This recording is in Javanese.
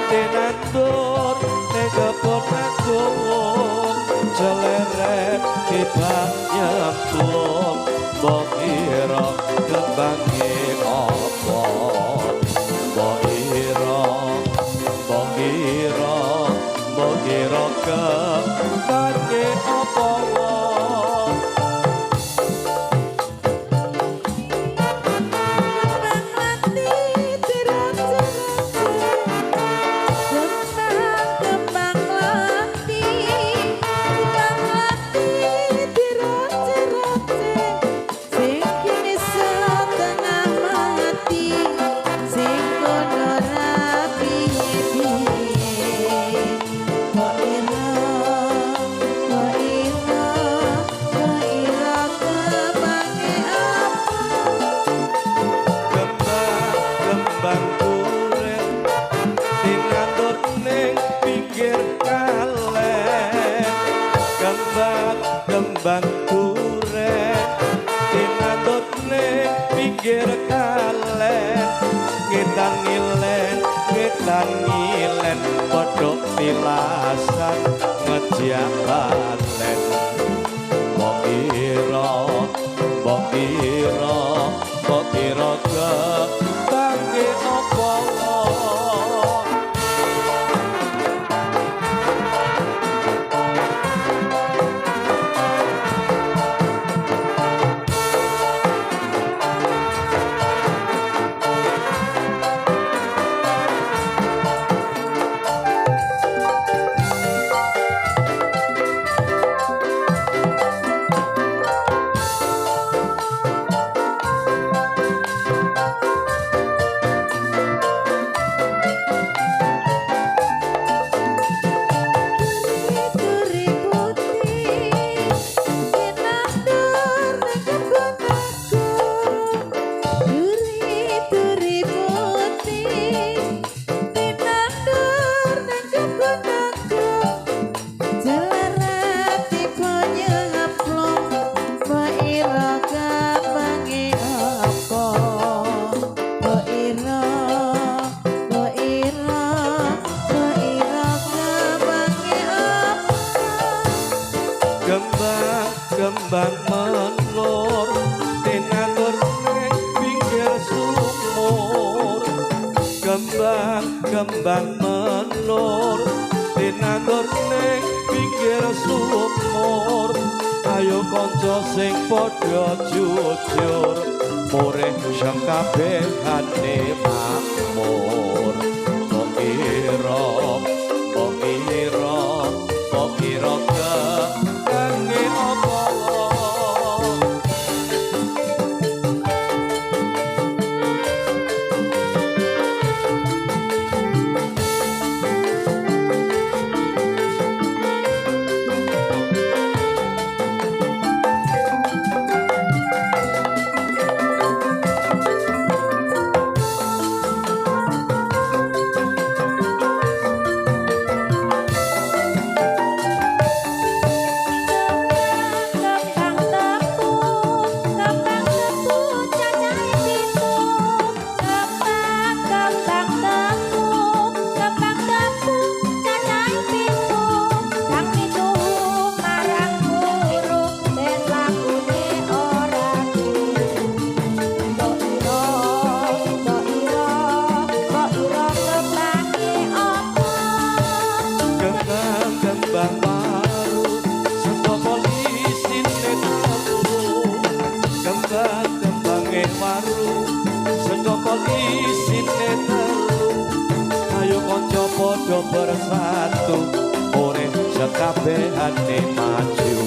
Tinandur ning kebon agung, jeleret tiba nyemplung. Mbok ira kembange apa? Mbok ira, mbok ira, mbok ira kembange apa? Kembang lati, kembang lati diroce-roce, sing kini setengah mati, sing kono ra piye-piye. Mbok ira, mbok ira, mbok ira kembange apa? Kembang kembang duren tinandur ning pinggir kalen. Kembang kembang duren tinandur ning pinggir kalen. Ngetan ngilen, ngetan ngilen, pedhok tilasan ngejak balen. Mbok ira, mbok ira, mbok ira kembange apa? Duri putih tinandur ning kebon agung. Duri-duri putih tinandur ning kebon agung. Jeleret tiba nyeplung, mbok ira kembange apa? Mbok ira, mbok ira, mbok ira kembange apa? Kembang kembang menur tinandur ning pinggir sumur. Kembang kembang menur tinandur ning pinggir sumur. Ayo kanca sing padha jujur, murih sekabehane makmur. Mbok ira, mbok ira, mbok ira kembange apa? Kembang tepu, kembang tepu cacahe 7. Kembang kembang tepu, kembang tepu cacahe 7. Kang 7 marang guru ben lakune ora keliru. Mbok ira, mbok ira, mbok ira kembange apa? Kembang kembang waru sendokol isine 3. Kembang kembange waru sendokol isine 3. Ayo kanca padha bersatu, urip sekabehane maju.